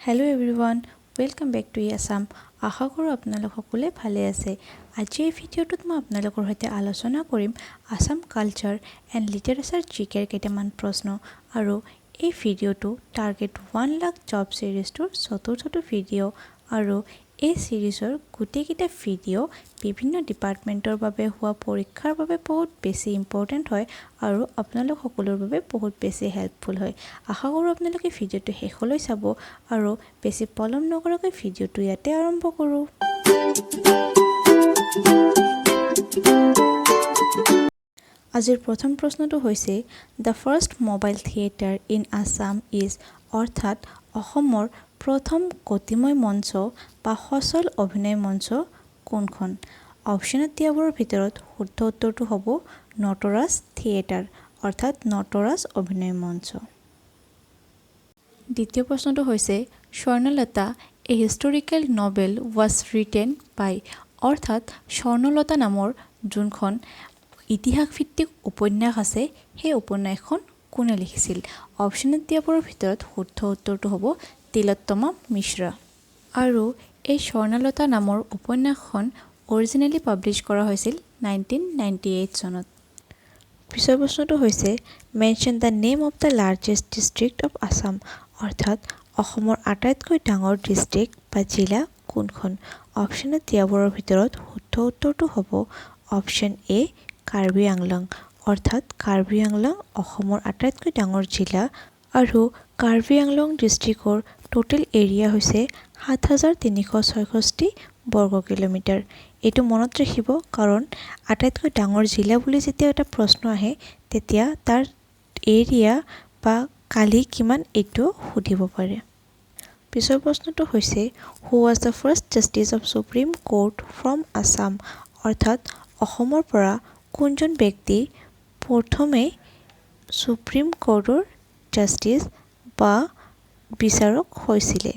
Hello everyone, welcome back to Assam. আশা কৰোঁ আপোনালোক সকলোৱে ভালে আছে। আজি এই ভিডিঅ'টোত মই আপোনালোকৰ সৈতে আলোচনা কৰিম আছাম কালচাৰ এণ্ড লিটাৰেচাৰ জিকেৰ কেইটামান প্ৰশ্ন আৰু এই ভিডিঅ'টো টাৰ্গেট 1 লাখ জব ছিৰিজটোৰ চতুৰ্থটো ভিডিঅ' আৰু এই ছিৰিজৰ গোটেইকেইটা ভিডিঅ' বিভিন্ন ডিপাৰ্টমেণ্টৰ বাবে হোৱা পৰীক্ষাৰ বাবে বহুত বেছি ইম্পৰ্টেণ্ট হয় আৰু আপোনালোক সকলোৰ বাবে বহুত বেছি হেল্পফুল হয়। আশা কৰোঁ আপোনালোকে ভিডিঅ'টো শেষলৈ চাব আৰু বেছি পলম নকৰাকৈ ভিডিঅ'টো ইয়াতে আৰম্ভ কৰোঁ। আজিৰ প্ৰথম প্ৰশ্নটো হৈছে, "The first mobile theatre in Assam is", অৰ্থাৎ অসমৰ প্ৰথম গতিময় মঞ্চ বা সচল অভিনয় মঞ্চ কোনখন? অপশ্যনত দিয়াবোৰৰ ভিতৰত শুদ্ধ উত্তৰটো হ'ব নটৰাজ থিয়েটাৰ, অৰ্থাৎ নটৰাজ অভিনয় মঞ্চ। দ্বিতীয় প্ৰশ্নটো হৈছে, "Swarnalata, a historical novel, was written by", অৰ্থাৎ স্বৰ্ণলতা নামৰ যোনখন ইতিহাসভিত্তিক উপন্যাস আছে, সেই উপন্যাসখন কোনে লিখিছিল? অপশ্যনত দিয়াবোৰৰ ভিতৰত শুদ্ধ উত্তৰটো হ'ব তিলোত্তমা মিশ্ৰ। আৰু এই স্বৰ্ণলতা নামৰ উপন্যাসখন অৰিজিনেলি পাব্লিছ কৰা হৈছিল 1998 চনত। পিছৰ প্ৰশ্নটো হৈছে, "Mention the name of the largest district of Assam", অৰ্থাৎ অসমৰ আটাইতকৈ ডাঙৰ ডিষ্ট্ৰিক্ট বা জিলা কোনখন? অপশ্যনত দিয়াবোৰৰ ভিতৰত শুদ্ধ উত্তৰটো হ'ব অপশ্যন এ, কাৰ্বি আংলং। অৰ্থাৎ কাৰ্বি আংলং অসমৰ আটাইতকৈ ডাঙৰ জিলা আৰু কাৰ্বি আংলং ডিষ্ট্ৰিক্টৰ টোটেল এৰিয়া হৈছে 7366 বৰ্গ কিলোমিটাৰ। এইটো মনত ৰাখিব, কাৰণ আটাইতকৈ ডাঙৰ জিলা বুলি যেতিয়া এটা প্ৰশ্ন আহে, তেতিয়া তাৰ এৰিয়া বা কালি কিমান, এইটো সুধিব পাৰে। পিছৰ প্ৰশ্নটো হৈছে, "Who was the first justice of Supreme Court from Assam?" অৰ্থাৎ অসমৰ পৰা কোনজন ব্যক্তি প্ৰথমে ছুপ্ৰিম কোৰ্টৰ জাষ্টিছ বা বিচাৰক হৈছিলে?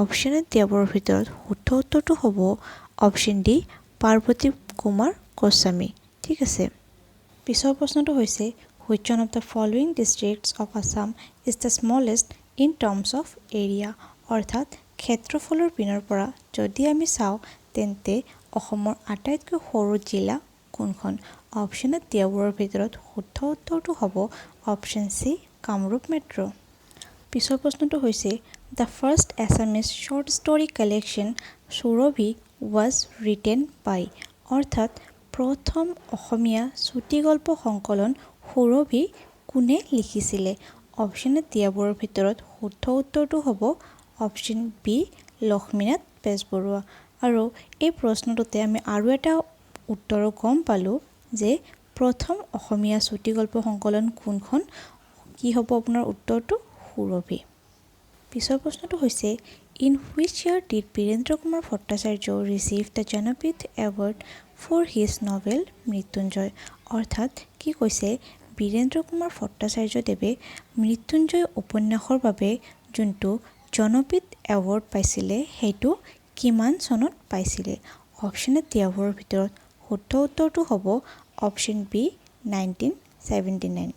অপশ্যনত দিয়াবোৰৰ ভিতৰত শুদ্ধ উত্তৰটো হ'ব অপশ্যন ডি, পাৰ্বতী কুমাৰ গোস্বামী। ঠিক আছে। পিছৰ প্ৰশ্নটো হৈছে, "Which one of the following districts of Assam is the smallest in terms of area?" অৰ্থাৎ ক্ষেত্ৰফলৰ পিনৰ পৰা যদি আমি চাওঁ, তেন্তে অসমৰ আটাইতকৈ সৰু জিলা কোনখন? অপশ্যনত দিয়াবোৰৰ ভিতৰত শুদ্ধ উত্তৰটো হ'ব অপশ্যন চি, কামৰূপ মেট্ৰ'। পিছৰ প্ৰশ্নটো হৈছে, "The first Assamese short story collection Surabhi was written by", অৰ্থাৎ প্ৰথম অসমীয়া চুটিগল্প সংকলন সুৰভি কোনে লিখিছিলে? অপশ্যনত দিয়াবোৰৰ ভিতৰত শুদ্ধ উত্তৰটো হ'ব অপশ্যন বি, লক্ষ্মীনাথ বেজবৰুৱা। আৰু এই প্ৰশ্নটোতে আমি আৰু এটা উত্তৰো গম পালোঁ যে প্ৰথম অসমীয়া চুটিগল্প সংকলন কোনখন, কি হ'ব আপোনাৰ উত্তৰটো? সুৰভি। পিছৰ প্ৰশ্নটো হৈছে, "In which year did Birendra Kumar Bhattacharya receive the Jnanpith Award for his novel Mrityunjay?" অৰ্থাৎ কি কৈছে, বীৰেন্দ্ৰ কুমাৰ ভট্টাচাৰ্যদেৱে মৃত্যুঞ্জয় উপন্যাসৰ বাবে যোনটো জ্ঞানপীঠ এৱাৰ্ড পাইছিলে, সেইটো কিমান চনত পাইছিলে? অপশ্যনত দিয়াবোৰৰ ভিতৰত শুদ্ধ উত্তৰটো হ'ব অপশ্যন বি, 1979।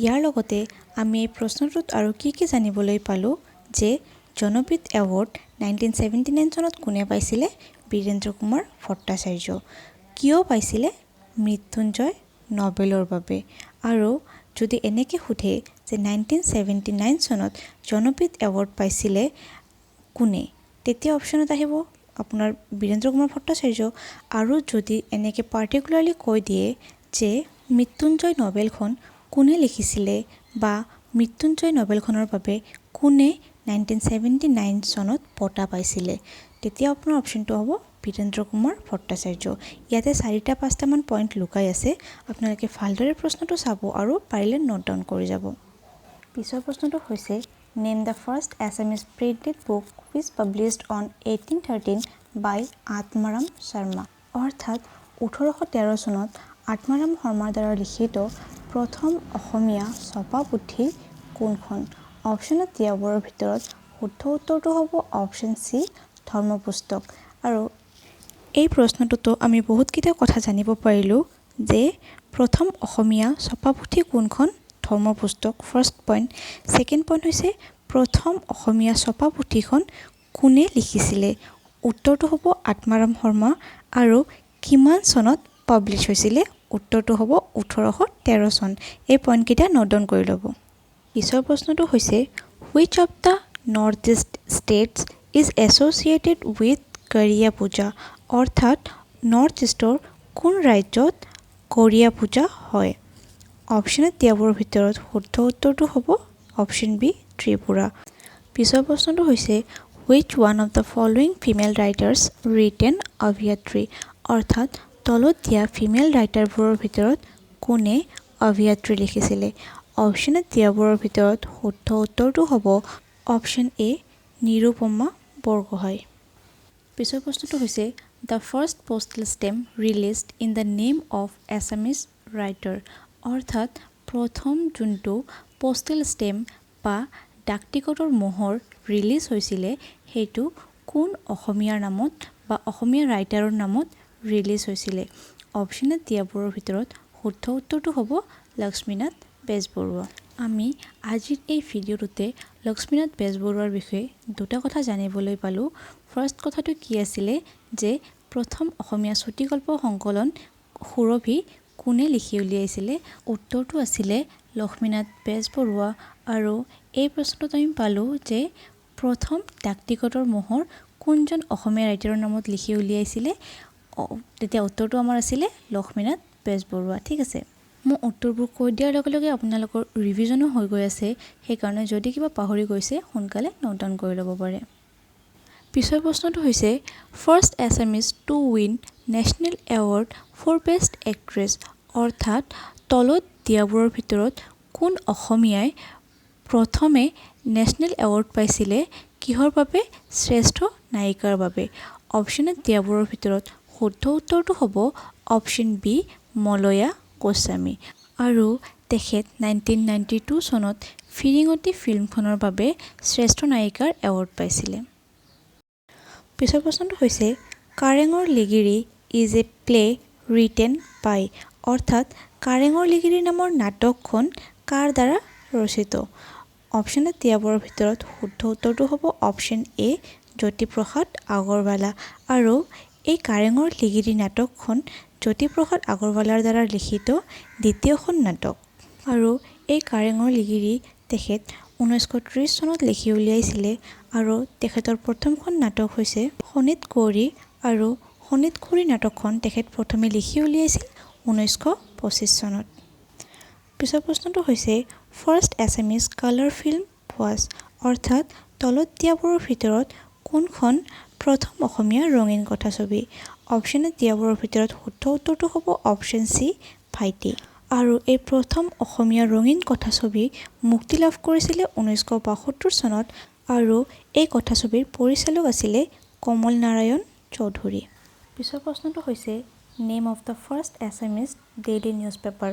ইয়াৰ লগতে আমি এই প্ৰশ্নটোত আৰু কি কি জানিবলৈ পালোঁ যে জ্ঞানপীঠ এৱাৰ্ড 1979 চনত কোনে পাইছিলে? বীৰেন্দ্ৰ কুমাৰ ভট্টাচাৰ্য। কিয় পাইছিলে? মৃত্যুঞ্জয় নবেলৰ বাবে। আৰু যদি এনেকৈ সোধে যে 1979 চনত জ্ঞানপীঠ এৱাৰ্ড পাইছিলে কোনে, তেতিয়া অপশ্যনত আহিব আপোনাৰ বীৰেন্দ্ৰ কুমাৰ ভট্টাচাৰ্য। আৰু যদি এনেকৈ পাৰ্টিকুলাৰলি কৈ দিয়ে যে মৃত্যুঞ্জয় নবেলখন কোনে লিখিছিলে বা মৃত্যুঞ্জয় নবেলখনৰ বাবে কোনে 1979 চনত বঁটা পাইছিলে, তেতিয়া আপোনাৰ অপশ্যনটো হ'ব বীৰেন্দ্ৰ কুমাৰ ভট্টাচাৰ্য। ইয়াতে চাৰিটা পাঁচটামান পইণ্ট লুকাই আছে। আপোনালোকে ভালদৰে প্ৰশ্নটো চাব আৰু পাৰিলে নোট ডাউন কৰি যাব। পিছৰ প্ৰশ্নটো হৈছে, "Name the first Assamese printed book which published on 1813 by Atmaram Sharma", অৰ্থাৎ 1813 চনত আত্মাৰাম শৰ্মাৰ দ্বাৰা লিখিত প্ৰথম অসমীয়া ছপা পুথি কোনখন? অপশ্যনত দিয়াবোৰৰ ভিতৰত শুদ্ধ উত্তৰটো হ'ব অপশ্যন চি, ধৰ্মপুস্তক। আৰু এই প্ৰশ্নটোতো আমি বহুতকেইটা কথা জানিব পাৰিলোঁ যে প্ৰথম অসমীয়া ছপা পুথি কোনখন? ধৰ্মপুস্তক, ফাৰ্ষ্ট পইণ্ট। ছেকেণ্ড পইণ্ট হৈছে, প্ৰথম অসমীয়া ছপা পুথিখন কোনে লিখিছিলে? উত্তৰটো হ'ব আত্মাৰাম শৰ্মা। আৰু কিমান চনত পাব্লিছ হৈছিলে? উত্তৰটো হ'ব 1813 চন। এই পইণ্টকেইটা নোট ডাউন কৰি ল'ব। পিছৰ প্ৰশ্নটো হৈছে, which of the North East states is associated with Garia Puja? অৰ্থাৎ নৰ্থ ইষ্টৰ কোন ৰাজ্যত গৰীয়া পূজা হয়? অপশ্যনত দিয়াবোৰৰ ভিতৰত শুদ্ধ উত্তৰটো হ'ব অপশ্যন বি, ত্ৰিপুৰা। পিছৰ প্ৰশ্নটো হৈছে, which one of the following female writers written Aviyatree? অৰ্থাৎ তলত দিয়া ফিমেল ৰাইটাৰবোৰৰ ভিতৰত কোনে অভিয়াত্ৰী লিখিছিলে? অপশ্যনত দিয়াবোৰৰ ভিতৰত শুদ্ধ উত্তৰটো হ'ব অপশ্যন এ, নিৰুপমা বৰগোহাঁই। পিছৰ প্ৰশ্নটো হৈছে, the first postal stamp released in the name of Assamese writer? অৰ্থাৎ প্ৰথম যোনটো পষ্টেল ষ্টেম্প বা ডাক টিকটৰ মোহৰ ৰিলিজ হৈছিলে, সেইটো কোন অসমীয়াৰ নামত বা অসমীয়া ৰাইটাৰৰ নামত ৰিলিজ হৈছিলে? অপশ্যনত দিয়াবোৰৰ ভিতৰত শুদ্ধ উত্তৰটো হ'ব লক্ষ্মীনাথ বেজবৰুৱা। আমি আজিৰ এই ভিডিঅ'টোতে লক্ষ্মীনাথ বেজবৰুৱাৰ বিষয়ে দুটা কথা জানিবলৈ পালোঁ। ফাৰ্ষ্ট কথাটো কি আছিলে যে প্ৰথম অসমীয়া চুটিগল্প সংকলন সুৰভি কোনে লিখি উলিয়াইছিলে? উত্তৰটো আছিলে লক্ষ্মীনাথ বেজবৰুৱা। আৰু এই প্ৰশ্নটোত আমি পালোঁ যে প্ৰথম ডাক টিকটৰ মোহৰ কোনজন অসমীয়া ৰাইটাৰৰ নামত লিখি উলিয়াইছিলে, তেতিয়া উত্তৰটো আমাৰ আছিলে লক্ষ্মীনাথ বেজবৰুৱা। ঠিক আছে, মই উত্তৰবোৰ কৈ দিয়াৰ লগে লগে আপোনালোকৰ ৰিভিজনো হৈ গৈ আছে। সেইকাৰণে যদি কিবা পাহৰি গৈছে, সোনকালে নোট ডাউন কৰি ল'ব পাৰে। পিছৰ প্ৰশ্নটো হৈছে, first Assamese to win National Award for Best Actress? অৰ্থাৎ তলত দিয়াবোৰৰ ভিতৰত কোন অসমীয়াই প্ৰথমে নেশ্যনেল এৱাৰ্ড পাইছিলে? কিহৰ বাবে? শ্ৰেষ্ঠ নায়িকাৰ বাবে। অপশ্যনত দিয়াবোৰৰ ভিতৰত শুদ্ধ উত্তৰটো হ'ব অপশ্যন বি, মলয়া গোস্বামী। আৰু তেখেত 1992 চনত ফিৰিঙতি ফিল্মখনৰ বাবে শ্ৰেষ্ঠ নায়িকাৰ এৱাৰ্ড পাইছিলে। পিছৰ প্ৰশ্নটো হৈছে, Karengor Ligiri is a play written by? অৰ্থাৎ কাৰেঙৰ লিগিৰী নামৰ নাটকখন কাৰ দ্বাৰা ৰচিত? অপশ্যনত দিয়াবোৰৰ ভিতৰত শুদ্ধ উত্তৰটো হ'ব অপশ্যন এ, জ্যোতিপ্ৰসাদ আগৰৱালা। আৰু এই কাৰেঙৰ লিগিৰী নাটকখন জ্যোতিপ্ৰসাদ আগৰৱালাৰ দ্বাৰা লিখিত দ্বিতীয়খন নাটক। আৰু এই কাৰেঙৰ লিগিৰী তেখেত 1930 চনত লিখি উলিয়াইছিলে। আৰু তেখেতৰ প্ৰথমখন নাটক হৈছে শোণিত কুঁৱৰী। আৰু শোণিত কুঁৱৰী নাটকখন তেখেত প্ৰথমে লিখি উলিয়াইছিল 1925 চনত। পিছৰ প্ৰশ্নটো হৈছে, first Assamese colour film was? অৰ্থাৎ তলত দিয়াবোৰৰ ভিতৰত কোনখন প্ৰথম অসমীয়া ৰঙীন কথাছবি? অপশ্যনত দিয়াবোৰৰ ভিতৰত শুদ্ধ উত্তৰটো হ'ব অপশ্যন চি, ভাইটি। আৰু এই প্ৰথম অসমীয়া ৰঙীন কথাছবি মুক্তি লাভ কৰিছিলে 1972 চনত। আৰু এই কথাছবিৰ পৰিচালক আছিলে কমল নাৰায়ণ চৌধুৰী। পিছৰ প্ৰশ্নটো হৈছে, name of the first Assamese daily news paper?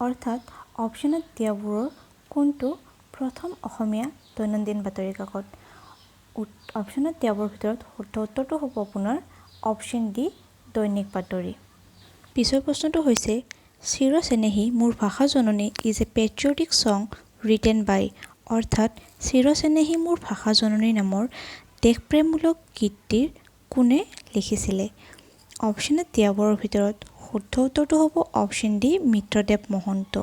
অৰ্থাৎ অপশ্যনত দিয়াবোৰৰ কোনটো প্ৰথম অসমীয়া দৈনন্দিন বাতৰি কাকত? অপশ্যনত দিয়াবোৰৰ ভিতৰত শুদ্ধ উত্তৰটো হ'ব আপোনাৰ অপশ্যন ডি, দৈনিক বাতৰি। পিছৰ প্ৰশ্নটো হৈছে, চিৰ চেনেহী মোৰ ভাষা জননী is a patriotic song written by? অৰ্থাৎ চিৰ চেনেহী মোৰ ভাষা জননী নামৰ দেশপ্ৰেমমূলক গীতটিৰ কোনে লিখিছিলে? অপশ্যনত দিয়াবোৰৰ ভিতৰত শুদ্ধ উত্তৰটো হ'ব অপশ্যন ডি, মিত্ৰদেৱ মহন্ত।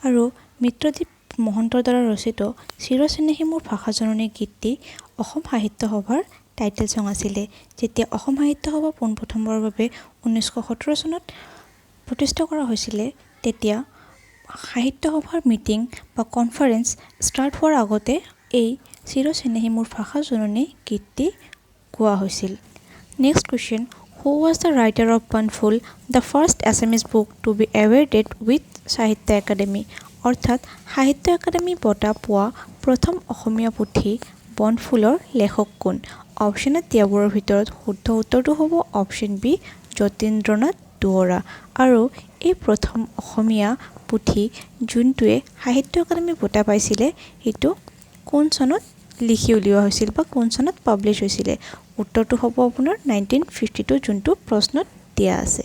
আৰু মিত্ৰদেৱ মহন্তৰ দ্বাৰা ৰচিত চিৰ চেনেহী মোৰ ভাষা জননী গীতটি অসম সাহিত্য সভাৰ টাইটেল ছং আছিলে। যেতিয়া অসম সাহিত্য সভা পোনপ্ৰথমবাৰৰ বাবে 1917 চনত প্ৰতিষ্ঠা কৰা হৈছিলে, তেতিয়া সাহিত্য সভাৰ মিটিং বা কনফাৰেঞ্চ ষ্টাৰ্ট হোৱাৰ আগতে এই চিৰ চেনেহী মোৰ ভাষা জননী গীতটি গোৱা হৈছিল। Next question, who was the writer of Bonphool, the first Assamese book to be awarded with Sahitya Akademi? অৰ্থাৎ সাহিত্য একাডেমী বঁটা পোৱা প্ৰথম অসমীয়া পুথি বনফুলৰ লেখক কোন? অপশ্যনত দিয়াবোৰৰ ভিতৰত শুদ্ধ উত্তৰটো হ'ব অপশ্যন বি, যতীন্দ্ৰনাথ দুৱৰা। আৰু এই প্ৰথম অসমীয়া পুথি যোনটোৱে সাহিত্য একাডেমী বঁটা পাইছিলে, সেইটো কোন চনত লিখি উলিওৱা হৈছিল বা কোন চনত পাব্লিছ হৈছিলে? উত্তৰটো হ'ব আপোনাৰ 1952, যোনটো প্ৰশ্নত দিয়া আছে।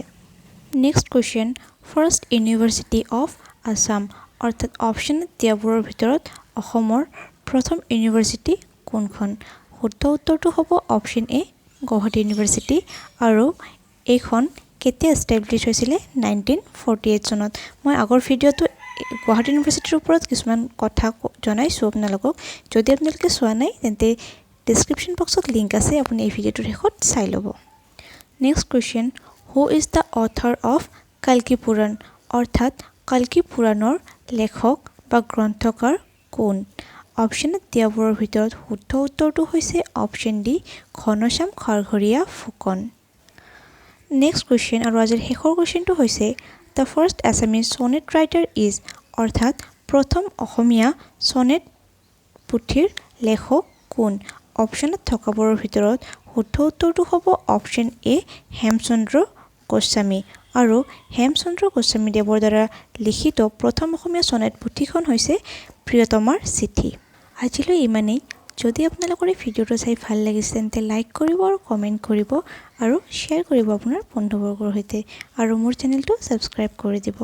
Next question, first university of Assam? অৰ্থাৎ অপশ্যনত দিয়াবোৰৰ ভিতৰত অসমৰ প্ৰথম ইউনিভাৰ্চিটি কোনখন? শুদ্ধ উত্তৰটো হ'ব অপশ্যন এ, গুৱাহাটী ইউনিভাৰ্চিটি। আৰু এইখন কেতিয়া এষ্টাব্লিছ হৈছিলে? 1948 চনত। মই আগৰ ভিডিঅ'টো গুৱাহাটী ইউনিভাৰ্চিটিৰ ওপৰত কিছুমান কথা জনাইছোঁ আপোনালোকক। যদি আপোনালোকে চোৱা নাই, তেন্তে ডিছক্ৰিপশ্যন বক্সত লিংক আছে, আপুনি এই ভিডিঅ'টোৰ শেষত চাই ল'ব। Next question, who is the author of Kalki Purana? অৰ্থাৎ কাল্কি পুৰাণৰ লেখক বা গ্ৰন্থকাৰ কোন? অপশ্যনত দিয়াবোৰৰ ভিতৰত শুদ্ধ উত্তৰটো হৈছে অপশ্যন ডি, ঘনশ্যাম খাৰঘৰীয়া ফুকন। নেক্সট কুৱেশ্যন আৰু আজিৰ শেষৰ কুৱেশ্যনটো হৈছে, the first Assamese sonnet writer is? অৰ্থাৎ প্ৰথম অসমীয়া চনেট পুথিৰ লেখক কোন? অপশ্যনত থকাবোৰৰ ভিতৰত শুদ্ধ উত্তৰটো হ'ব অপশ্যন এ, হেমচন্দ্ৰ গোস্বামী। আৰু হেমচন্দ্ৰ গোস্বামীদেৱৰ দ্বাৰা লিখিত প্ৰথম অসমীয়া চনেট পুথিখন হৈছে প্ৰিয়তমাৰ চিঠি। আজিলৈ ইমানেই। যদি আপোনালোকৰ এই ভিডিঅ'টো চাই ভাল লাগিছে, তেন্তে লাইক কৰিব আৰু কমেণ্ট কৰিব আৰু শ্বেয়াৰ কৰিব আপোনাৰ বন্ধুবৰ্গৰ সৈতে আৰু মোৰ চেনেলটো ছাবস্ক্ৰাইব কৰি দিব।